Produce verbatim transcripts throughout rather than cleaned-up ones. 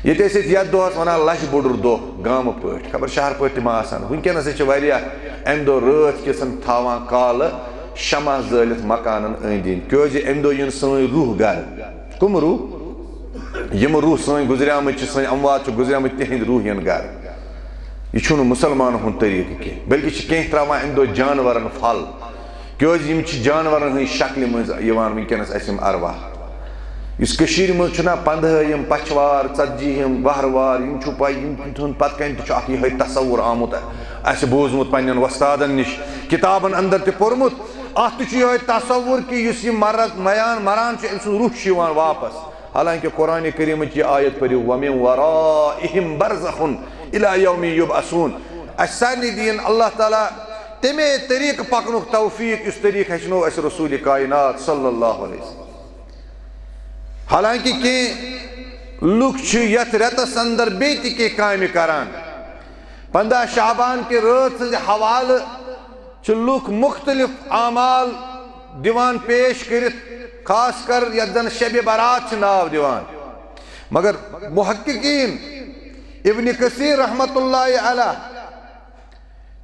ییٚتہِ ٲسۍ أسۍ یَتھ دۄہَس وَنان لَچھ بوٚڑُر دۄہ گامہٕ پٲٹھۍ، خبر شہر پٲٹھۍ تہِ ما آسان۔ وٕنکیٚنَس چھِ واریاہ اَمہِ دۄہ رٲتھ کِژَن تھاوان کالہٕ شمع زٲلِتھ مکانَن أنٛدۍ أنٛدۍ، کیٛازِ اَمہِ دۄہ یِن سٲنۍ روح گَرٕ۔ کٕم روح؟ یِم روح سٲنۍ گُزریمٕتۍ چھِ، سٲنۍ اموات چھِ گُزریمٕتۍ، تِہِنٛدۍ روح یِن گَرٕ۔ یہِ چھُنہٕ مُسلمانَن ہُنٛد طریٖقہٕ کینٛہہ، بلکہِ چھِ کینٛہہ ترٛاوان اَمہِ دۄہ جانوَرَن پھل، کیٛازِ یِم چھِ جانوَرَن ہٕنٛدِ شکلہِ منٛز یِوان وٕنکیٚنَس اَسہِ یِم ارواح۔ یُس کٔشیٖرِ منٛز چھُنہ پنٛدہٲیِم، پَچھوار، ژتجیٖہِم، وہروار، یِم چھُو پَے، یِم تِہُنٛد پَتہٕ کَنہِ تہِ چھُ اَکھ یِہوٚے تصوُر آمُت، اَسہِ بوٗزمُت پنٛنٮ۪ن وۄستادَن نِش، کِتابَن اندر تہِ پوٚرمُت۔ اَتھ تہِ چھُ یِہوٚے تصوُر کہِ یُس یہِ مرض میان مران چھُ، أمۍ سُنٛد روح چھُ یِوان واپس۔ حالانکہ قرآن کریمٕچ یہِ آیت پٔرِو، "وَمِن وَرائِهِم بَرْزَخٌ إِلَى يَوْمِ يُبْعَثُونَ"۔ اَسہِ سارنٕے دِیِن اللہ تعالیٰ تَمے طریٖقہٕ پَکنُک توفیٖق، یُس طریٖقہٕ ہیٚچھنو اَسہِ رسول کائنات صلی اللہ علیہ وسلم۔ حالانکہ کینٛہہ لُکھ چھِ یَتھ رٮ۪تَس اندر بیٚیہِ تہِ کینٛہہ کامہِ کران۔ پنٛداہ شعبان کہِ رٲژ سٕنٛزِ حوالہٕ چھِ لُکھ مُختٔلِف اعمال دِوان پیش کٔرِتھ، خاص کر یَتھ زَن شبِ برات چھِ ناو دِوان۔ مگر محققین ابن کثیر رحمتہ اللہ علیہ،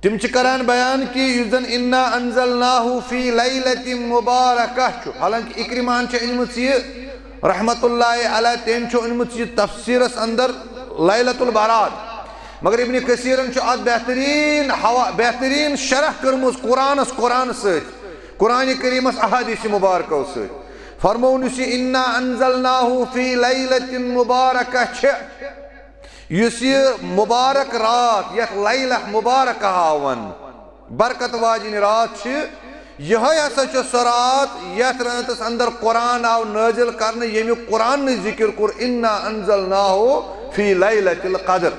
تِم چھِ کران بیان کہِ یُس زَن "اِنَّا أَنزَلْنَاهُ فِي لَيْلَةٍ مُبَارَكَةٍ" چھُ، حالانکہ اکرمان چھِ أنمٕژ یہِ رحمتہ اللہ علیہ، تٔمۍ چھُ أنمٕژ یہِ تفسیٖرَس اندر لیلۃ البرات۔ مگر ابن کثیرن چھُ اتھ بہتریٖن حوا-، بہتریٖن شرح کٔرمٕژ قرآنس، قرآن سۭتۍ، قرآن کریمس احادیث مبارکو سۭتۍ۔ فرمووُن، یُس یہِ "اِنَّا أَنزَلْنَاهُ فِي لَيْلَةٍ مُبَارَكَةٍ" چھِ، یُس یہِ مبارک رات، یتھ لیلہ مبارکہ ہاوان، برکت واجنۍ رات چھِ، یِہوٚے ہسا چھُ سۄ رات یَتھ رٲژَس اندر قرآن آو نٲزِل کرنہٕ، ییٚمیُک قرآنٕے ذِکِر کوٚر، "اِنَّا أَنزَلْنَاهُ فِي لَيْلَةِ الْقَدْرِ"۔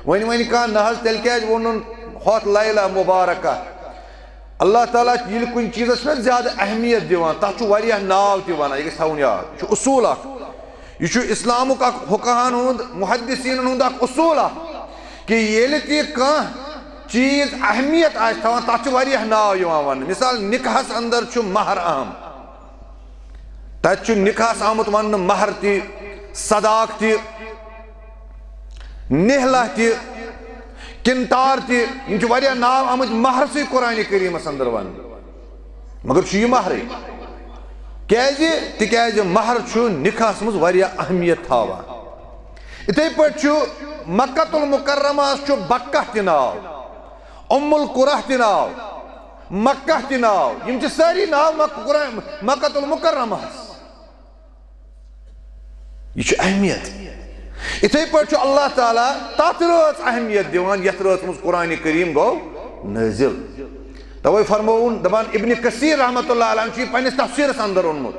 وۄنۍ وَنہِ کانٛہہ، "نہ حظ، تیٚلہِ کیٛازِ ووٚنُن ہۄتھ لیلہ مبارکہ؟" اللہ تعالیٰ چھُ ییٚلہِ کُنہِ چیٖزَس پٮ۪ٹھ زیادٕ اہمیت دِوان، تَتھ چھُ واریاہ ناو تہِ وَنان، یہِ گژھِ تھاوُن یاد، یہِ چھُ اصوٗل اکھ۔ یہِ چھُ اسلامُک اکھ فقہن ہُنٛد، محدثینن ہُنٛد اکھ اصوٗل اکھ، کہِ ییٚلہِ تہِ کانٛہہ چیٖز اہمیت آسہِ تھاوان، تَتھ چھُ واریاہ ناو یِوان وَننہٕ۔ مثال، نِکاحَس اندر چھُ مہر اہم۔ تَتہِ چھُ نِکاحَس آمُت وَننہٕ مہر تہِ، صداق تہِ، نِہلہ تہِ، قنطار تہِ۔ یِم چھِ واریاہ ناو آمٕتۍ مہرسٕے قرآن کریٖمَس اندر وَننہٕ۔ مگر چھُ یہِ مہرٕے۔ کیٛازِ؟ تِکیٛازِ مہر چھُ نِکاحَس منٛز واریاہ اہمیت تھاوان۔ یِتھَے پٲٹھۍ چھُ مکہ المکرمہَس چھُ بکہ تہِ ناو، ام القریٰ تہِ ناو، مکہ تہِ ناو۔ یِم چھِ سٲری ناو مک-، قرآن، مکہ المکرمہَس۔ یہِ چھُ اہمیت۔ یِتھَے پٲٹھۍ چھُ اللہ تعالیٰ تَتھ رٲژ اہمیت دِوان، یَتھ رٲژ منٛز قرآن کریم گوٚو نٲزِل۔ توے فرمووُن، دَپان ابن کثیر رحمتہ اللہ علیہ چھُ یہِ پنٛنِس تفسیٖرَس اندر اوٚنمُت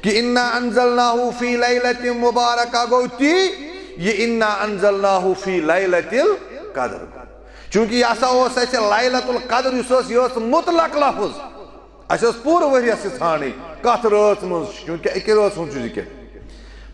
کہِ "اِنَّا أَنزَلْنَاهُ فِي لَيْلَةٍ مُبَارَكَةٍ" گوٚو تی، یہِ "اِنَّا أَنزَلْنَاهُ فِي لَيْلَةِ الْقَدْرِ" گوٚو۔ چوٗنٛکہِ یہِ ہسا اوس اَسہِ لیلۃ القدر، یُس اوس، یہِ اوس مطلق لفظ۔ اَسہِ ٲس پوٗرٕ ؤریَس یہِ ژھانٛڈٕنۍ، کَتھ رٲژ منٛز چھُ، چوٗنٛکہِ اَکہِ رٲژ ہُنٛد چھُ ذِکِر۔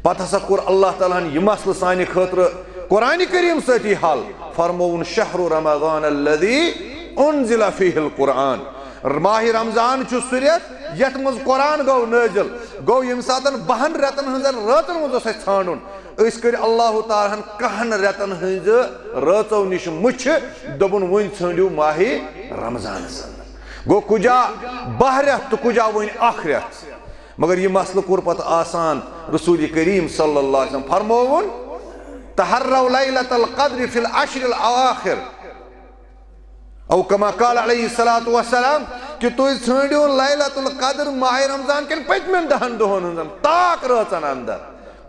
پَتہٕ ہسا کوٚر اللہ تعالیٰ ہَن یہِ مسلہٕ سانہِ خٲطرٕ قرآن کریم سۭتی حل۔ فرمووُن، "شہر رمضان الذی انزل فیہ القرآن"۔ ماہِ رمضان چھُ سُہ رٮ۪تھ یَتھ منٛز قرآن گوٚو نٲزِل۔ گوٚو، ییٚمہِ ساتَن بَہَن رٮ۪تَن ہٕنٛزَن رٲژَن منٛز اوس اَسہِ ژھانٛڈُن، أسۍ کٔرۍ اللہ تعالیٰ ہَن کَہَن رٮ۪تَن ہٕنٛزِ رٲژو نِش مُچھِ، دوٚپُن، "وۄنۍ ژھٲنٛڈِو ماہِ رمضانَس اندر۔" گوٚو، کُجا بَہہ رٮ۪تھ تہٕ کُجا وۄنۍ اَکھ رٮ۪تھ۔ مگر یہِ مسلہٕ کوٚر پتہٕ آسان۔ رسول کریم صلی اللہ علیہ وسلم فرمووُن، "تحروا لیلۃ القدر فی العشر الاواخر"، او کما قال علیہ الصلوۃ والسلام، کہ تُہۍ ژھٲنٛڈِو لیلۃ القدر ماہِ رمضان کٮ۪ن پٔتمٮ۪ن دَہَن دۄہَن ہٕنٛز، تاک رٲژَن اندر۔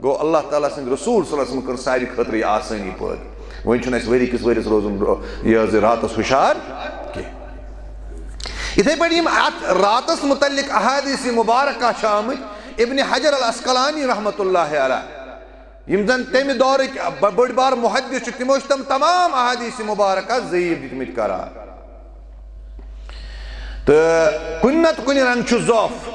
گوٚو، اللہ تعالیٰ سٕنٛدِ رسول صلی اللہ علیہ وسلم کٔر سارِ خٲطرٕ یہِ آسٲنی پٲدٕ۔ وۄنۍ چھُنہٕ اَسہِ ؤری کِس ؤرِیَس روزُن، یہِ حظ، یہِ راتَس ہُشار کینٛہہ۔ یِتھَے پٲٹھۍ یِم اَتھ راتَس مُتعلِق احادیث مبارکہ چھِ آمٕتۍ، ابن حجر العسقلانی رحمتہ اللہ علیہ، یِم زَن تَمہِ دورٕکۍ ب-، بٔڑۍ بار محدث چھِ، تِمو چھِ تِم تمام احادیث مبارکہ ضعیف دِتمٕتۍ قرار۔ تہٕ کُنہِ نتہٕ کُنہِ رنٛگہٕ چھُ ضعف۔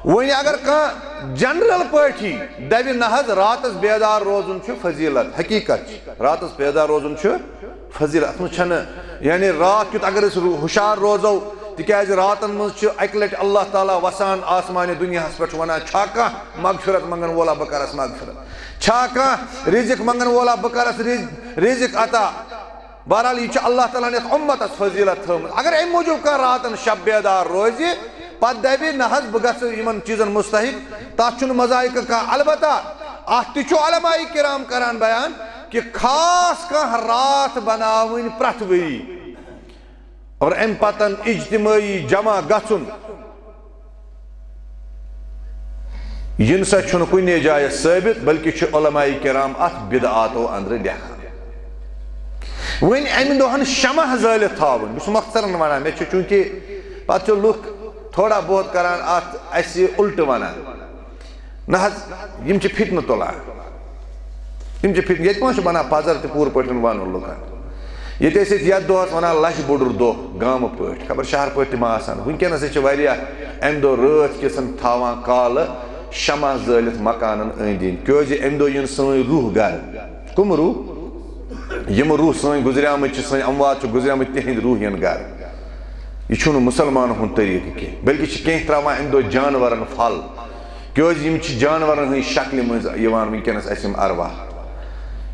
وۄنۍ اگر کانٛہہ جنرل پٲٹھی دَپہِ، "نہ حظ، راتس بیدار روزُن چھُ فضیلت"، حقیقت چھِ، راتس بیدار روزُن چھُ فضیلت۔ اتھ منٛز چھَنہٕ، یعنی، راتھ کیُتھ اگر أسۍ رو-، ہُشار روزو، تِکیٛازِ راتن منٛز چھُ اَکہِ لٹہِ اللہ تعالیٰ وسان آسمانہِ دُنیاہس پٮ۪ٹھ، ونان، چھا کانٛہہ مغفرت منٛگن وولا، بہٕ کرس مغفرت؟ چھا کانٛہہ رزق منٛگن وولا، بہٕ کرس رز-، رزق عطا؟ بہرحال، یہِ چھُ اللہ تعالیٰ ہن یتھ اُمتس فضیلت تھٲومٕژ۔ اگر امہِ موٗجوٗب کانٛہہ راتن شب بیدار روزِ، پتہٕ دپہِ، نہ حظ، بہٕ گژھٕ یِمن چیٖزن مستحق، تتھ چھُنہٕ مضایقہٕ کانٛہہ۔ البتہ اتھ تہِ چھُ علماء کرام کران بیان کہِ خاص کانٛہہ راتھ بناوٕنۍ پرٛٮ۪تھ ؤری۔ اور امہِ پتن اجتمٲعی جمع گژھُن، یہِ نسا چھُنہٕ کُنے جایہِ ثٲبت، بلکہِ چھِ علماء کرام اتھ بدعاتو اندرٕ لیکھان۔ وۄنۍ امہِ دۄہن شمع زٲلِتھ تھاوُن، بہٕ چھُس مۄختصرن ونان، مےٚ چھُ چوٗنکہِ پتہٕ چھِ لُکھ تھوڑا بہت کران اتھ اسہِ الٹہٕ ونان۔ نہ حظ، یِم چھِ فتنہٕ تُلان۔ یِم چھِ فتنہٕ۔ ییٚتہِ ما چھُ بنان پزر تہِ پوٗرٕ پٲٹھۍ ونُن لُکن؟ ییٚتہِ ٲسۍ أسۍ یتھ دۄہس ونان لچھ بوٚڈُر دۄہ گامہٕ پٲٹھۍ، خبر شہر پٲٹھۍ تہِ ما آسان۔ وٕنکیٚنس چھِ واریاہ امہِ دۄہ رٲژ کِژن تھاوان کالہٕ شمع زٲلِتھ مکانن أنٛدۍ أنٛدۍ، کیازِ امہِ دۄہ یِن سٲنۍ روح گرٕ۔ کٕم روح؟ یِم روح سٲنۍ گُزریمٕتۍ چھِ، سٲنۍ اموات چھِ گُزریمٕتۍ، تِہنٛدۍ روح یِن گرٕ۔ یہِ چھُنہٕ مُسلمانن ہُنٛد طریٖقہٕ کینٛہہ، بلکہِ چھِ کینٛہہ ترٛاوان اَمہِ دۄہ جانوَرَن پھل، کیٛازِ یِم چھِ جانوَرَن ہٕنٛز شکلہِ منٛز یِوان وٕنکیٚنَس اَسہِ یِم ارواح۔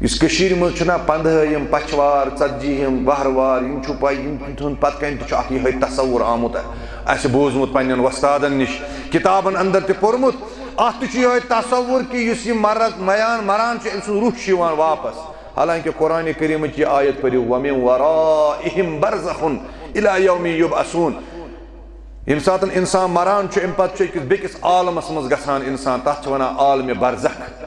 یُس کٔشیٖرِ منٛز چھُنہ پنٛدہٲیِم، پچھوار، ژتجیٖہِم، وہروار، یِم چھُو پَے، یِم تِہُنٛد پَتہٕ کَنہِ تہِ چھُ اَکھ یِہوٚے تصوُر آمُت، اَسہِ بوٗزمُت پنٛنٮ۪ن وۄستادَن نِش، کِتابَن اندر تہِ پوٚرمُت۔ اَتھ تہِ چھُ یِہوٚے تصوُر کہِ یُس یہِ مرد میان مران چھُ، أمۍ سُنٛد روح چھُ یِوان واپس۔ حالانکہ قرآن کریمٕچ یہِ آیت پٔرِو، "وَمِن وَرَائِهِم بَرْزَخٌ إِلَى يَوْمِ يُبْعَثُونَ"۔ ییٚمہِ ساتَن اِنسان مران چھُ، اَمہِ پَتہٕ چھُ أکِس بیٚکِس عالمَس منٛز گژھان اِنسان، تَتھ چھِ وَنان عالمِ برزخ۔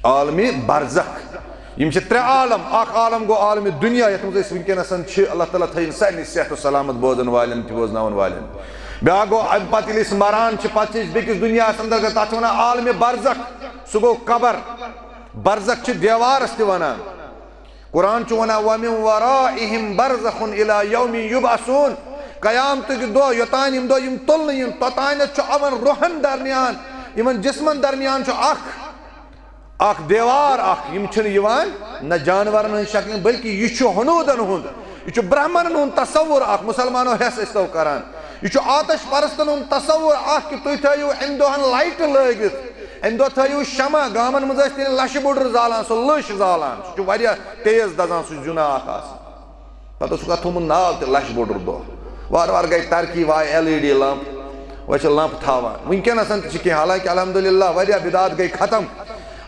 عالمِ برزخ۔ یِم چھِ ترٛےٚ عالم، اَکھ عالم گوٚو عالمِ دُنیا، یَتھ منٛز أسۍ وٕنکیٚنَس چھِ، اللہ تعالیٰ تھٲیِن سارنٕے صحت و سلامت بوزَن والٮ۪ن تہِ بوزناوَن والٮ۪ن۔ بیٛاکھ گوٚو، اَمہِ پَتہٕ ییٚلہِ أسۍ مران چھِ، پَتہٕ چھِ أسۍ بیٚکِس دُنیاہَس اندر گژھان، تَتھ چھِ وَنان عالمِ برزخ، سُہ گوٚو قبر۔ برزخ چھِ دیوارس تہِ ونان۔ قرآن چھُ ونان، "وَمِن وَرَائِهِم بَرْزَخٌ إِلَى يَوْمِ يُبْعَثُونَ"۔ قیامتٕکۍ دۄہ، یوٚتام یِم دۄہ یِم تُلنہٕ یِن، توٚتانٮ۪تھ چھُ یِمن روحن درمیان، یِمن جسمن درمیان چھُ اکھ، اکھ دیوار اکھ۔ یِم چھِنہٕ یِوان نہ جانورن ہٕنٛز شکلہِ، بلکہِ یہِ چھُ ہنودن ہُنٛد، یہِ چھُ برہمنن ہُنٛد تصور اکھ۔ مسلمانو ہٮ۪س ٲسۍ تو کران، یہِ چھُ آتش پرستن ہُنٛد تصور اکھ کہِ تُہۍ تھٲیِو امہِ دۄہن لایٹہٕ لٲگِتھ۔ امہِ دۄہ تھٲیِو شمع، گامن منٛز ٲسۍ تیٚلہِ لشہِ بوٚڑُر زالان، سُہ لٔش زالان، سُہ چھُ واریاہ تیز دزان، سُہ چھُ زیُنہ اکھ آسان۔ پتہٕ اوسُکھ اتھ تھوٚومُت ناو تہِ لشہِ بوٚڑُر دۄہ۔ وارٕ وارٕ گٔے ترقی، وایہِ ایل ای ڈی لمپ، وۄنۍ چھِ لمپ تھاوان۔ وٕنکیٚنس تہِ چھِ کینٛہہ، حالانکہ الحمدللہ واریاہ بدعات گٔے ختم۔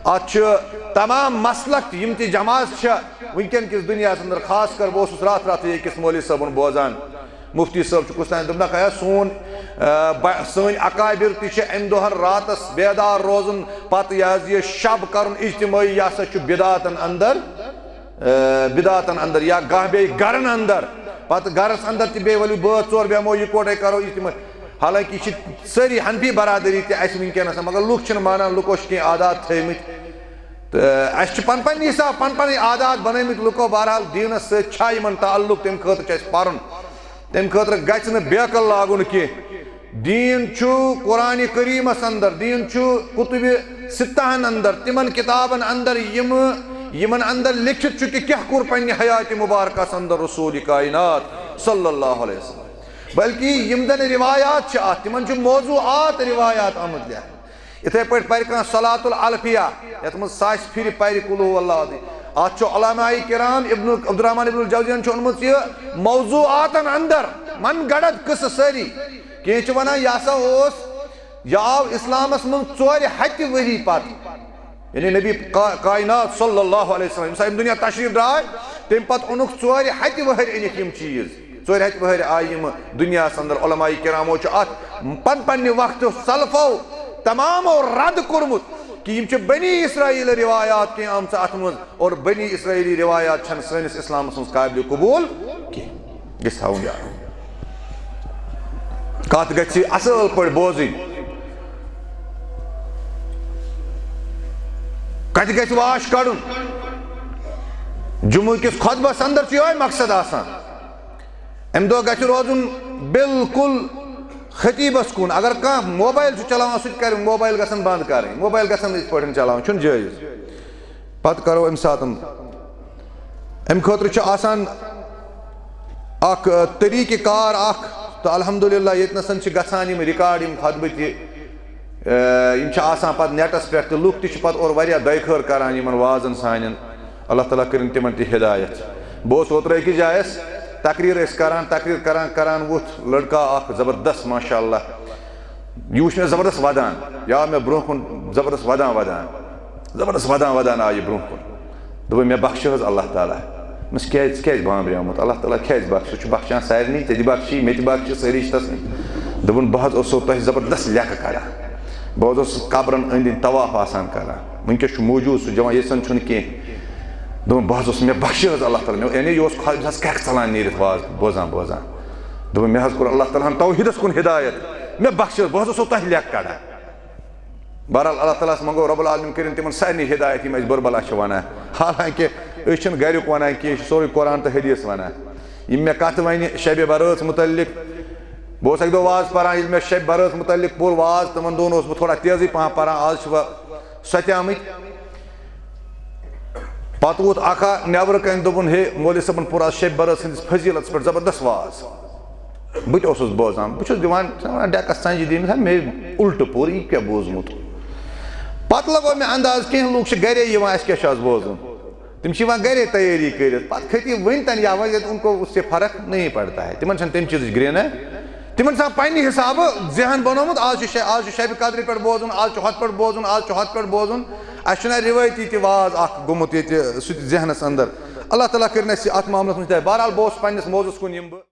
اتھ چھِ تمام مسلک تہِ، یِم تہِ جماعت چھےٚ وٕنکیٚن کِس دُنیاہس اندر، خاص کر بہٕ اوسُس راتھ راتھٕے أکِس مولوی صٲبُن بوزان، مفتی صٲب چھُ کُس تام، دوٚپنکھ، "ہے، سون، آ، بہ-، سٲنۍ اکابر تہِ چھِ امہِ دۄہن راتس بیدار روزُن، پتہٕ یہِ حظ یہِ شب کرُن اجتمٲعی، یہِ ہسا چھُ بدعاتن اندر، آ، بدعاتن اندر یا گاہ بیٚیہِ گرن اندر، پتہٕ گرس اندر تہِ بیٚیہِ ؤلِو بٲژ ژور بیٚہمو یِکوٹے کرو اجتمٲعی۔" حالانکہ یہِ چھِ سٲری حنفی برادری تہِ اسہِ وٕنکیٚنس، مگر لُکھ چھِنہٕ مانان، لُکو چھِ کینٛہہ عادات تھٲومٕتۍ۔ تہٕ اَسہِ چھِ پَن پَنٕنہِ حِساب پَن پَنٕنۍ عادات بَنٲومٕتۍ لُکو۔ بہرحال، دیٖنَس سۭتۍ چھا یِمَن تعلق، تَمہِ خٲطرٕ چھُ اَسہِ پَرُن۔ تَمہِ خٲطرٕ گژھِ نہٕ بیکل لاگُن کینٛہہ۔ دیٖن چھُ قرآنِ کریٖمَس اندر، دیٖن چھُ کُتُبِ سِتَہَن اندر، تِمَن کِتابَن اندر، یِم، یِمَن اندر لیکھِتھ چھُ کہِ کیٛاہ کوٚر پنٛنہِ حیاتِ مُبارکَس اندر رسوٗلِ کائنات صلی اللہ علیہ وسلم۔ بلکہ یِم زَن روایات چھِ اَتھ، تِمَن چھُ موضوعات روایات آمُت لیکھنہٕ۔ یِتھے پٲٹھۍ پرِ کانٛہہ صلاۃ العلفیہ، یتھ منٛز ساسہِ پھرِ پرِ قل هو اللہ احد۔ اتھ چھُ علماء کرام ابن عبدالرحمن ابن الجوزین چھُ اوٚنمُت یہِ موضوعاتن اندر، من گڑت قصہٕ سٲری۔ کینٛہہ چھِ ونان، یہِ ہسا اوس، یہِ آو اسلامس منٛز ژورِ ہتہِ ؤری پتہٕ، یعنی نبی کا-، کائنات صلی اللہ علیہ وسلم، ییٚمہِ ساتہٕ ییٚمہِ دُنیا تشریف درٛاے، تمہِ پتہٕ اوٚنُکھ ژورِ ہتہِ وٕہٕرۍ أنِکھ یِم چیٖز۔ ژورِ ہتہِ وٕہٕرۍ آیہِ یِم دُنیاہَس اندر۔ علماء کرامو چھُ اَتھ پن پننہِ وقتہٕ سلفو تمامو رد کوٚرمُت کہِ یِم چھِ بنی اسرائیل روایات کینٛہہ آمژٕ اَتھ منٛز، اور بنی اسرائیلی روایات چھَنہٕ سٲنِس اسلامَس منٛز قابلِ قبول کینٛہہ۔ گژھِ تھاوُن یاد۔ کَتھ گژھِ اَصٕل پٲٹھۍ بوزٕنۍ، کَتہِ گژھِ واش کَڑُن۔ جمعہ کِس خطبس اندر چھُ یِہوٚے مقصد آسان۔ امہِ دۄہ گژھِ روزُن بالکل خطیبس کُن۔ اگر کانٛہہ موبایل چھُ چلاوان، سُہ تہِ کرِ موبایل گژھن بنٛد کرٕنۍ، موبایل گژھن نہٕ یِتھ پٲٹھۍ چلاوٕنۍ، چھُنہٕ جٲیز۔ پتہٕ کرو امہِ ساتہٕ، امہِ خٲطرٕ چھُ آسان اکھ، ٲ، طریٖقہٕ کار اکھ، تہٕ الحمدللہ ییٚتہِ نَسَن چھِ گژھان یِم ریکارڈ، یِم خطبہٕ تہِ، اے، یِم چھِ آسان پَتہٕ نیٹَس پٮ۪ٹھ تہٕ لُکھ تہِ چھِ پَتہٕ اورٕ واریاہ دۄیہِ خٲر کَران یِمَن وازَن سانٮ۪ن۔ اللہ تعالیٰ کٔرِن تِمَن تہِ ہدایت۔ بہٕ اوسُس اوترٕ أکِس جایَس، تقریر ٲسۍ کَران، تقریر کَران کَران ووٚتھ لٔڑکہٕ اَکھ زبردست، ماشاء اللہ۔ یہِ وُچھ مےٚ زبردست وَدان، یہِ آو مےٚ برونٛہہ کُن زبردست وَدان وَدان، زبردست وَدان وَدان آو یہِ برونٛہہ کُن۔ دوٚپُن، "مےٚ بخشہِ حظ اللہ تعالیٰ۔" دوٚپمَس، "کیٛازِ، ژٕ کیٛازِ بامبریومُت؟ اللہ تعالیٰ کیٛازِ بخشہِ؟ سُہ چھُ بخشان سارنٕے، ژےٚ تہِ بخشی، مےٚ تہِ بخشہِ، سٲری چھِ تَسٕے۔" دوٚپُن، "بہٕ حظ اوسُس تۄہہِ زبردست لیٚکہٕ کَڑان، بہٕ حظ اوسُس قبرَن أنٛدۍ أنٛدۍ طواف آسان کَران، وٕنکیٚس چھُ موجوٗد سُہ جوان، ییٚتہِ زَن چھُنہٕ کینٛہہ۔" دوٚپُن، "بہٕ حظ اوسُس، مےٚ بخشہِ حظ اللہ تعالیٰ۔" مےٚ، یعنی یہِ اوس خۄش، بہٕ حظ کرٛٮ۪کھ ژَلان نیٖرِتھ واز بوزان بوزان۔ دوٚپُن، "مےٚ حظ کوٚر اللہ تعالیٰ ہَن توحیٖدَس کُن ہدایت، مےٚ بخشہِ حظ، بہٕ حظ اوسُس تۄہہِ لیٚکہٕ کَڑان۔" بہرحال، اللہ تعالیٰ ہَس منٛگو رب العالمین کٔرِن تِمَن سارنٕے ہدایت، یِم اَسہِ بُربَلا چھِ وَنان۔ حالانکہ أسۍ چھِنہٕ گَریُک وَنان کینٛہہ، یہِ چھُ سورُے قرآن تہٕ حدیث وَنان۔ یِم مےٚ کَتھٕ وَنہِ شَبِ بَرٲژ مُتعلِق، بہٕ اوسُس اَکہِ دۄہ واز پَران، ییٚلہِ مےٚ شَبِ بَرٲژ مُتعلِق پوٚر واز، تِمَن دۄہَن اوسُس بہٕ تھوڑا تیزٕے پَہَم پَران، آز چھِ وۄنۍ سۄ تہِ آمٕتۍ۔ پتہٕ ووت اکھ ہا نیبرٕ کنہِ، دوٚپُن، "ہے، مولوی صٲبن پوٚر آز شیٚبہِ برٲژ ہٕنٛدِس فضیلتس پٮ۪ٹھ زبردست واز۔" بہٕ تہِ اوسُس بوزان، بہٕ چھُس دِوان، ژٕ وَنان، ڈیکس ژنجہِ دِمہٕ ہا، مےٚ الٹہٕ پوٚر، یہِ کیٛاہ بوٗزمُت؟ پتہٕ لگوو مےٚ انداز، کینٛہہ لوٗکھ چھِ گرے یِوان، اَسہِ کیٛاہ چھُ آز بوزُن؟ تِم چھِ یِوان گرے تیٲری کٔرِتھ، پتہٕ کھٔتۍ یہِ وٕنۍ تَن یا وۄنۍ ان کو اس سے فرق نہیں پڑتا ہے، تِمن چھَنہٕ تَمہِ چیٖزٕچ گرٛینہ۔ تِمن چھُ آسان پننہِ حسابہٕ ذہن بنومُت، آز چھُ شے-، آز چھُ شبِ قدرِ پٮ۪ٹھ بوزُن، آز چھُ ہۄتھ پٮ۪ٹھ بوزُن، آز چھُ ہۄتھ پٮ۪ٹھ بوزُن۔ اسہِ چھُنہ رِوٲیتی تہِ واز اکھ گوٚمُت ییٚتہِ سُہ تہِ ذہنس اندر۔ اللہ تعالیٰ کٔرِنۍ اسہِ اتھ معاملس منٛز ہدایت۔ بہرحال، بہٕ اوسُس پننِس موضوعس کُن یِمہٕ بہٕ۔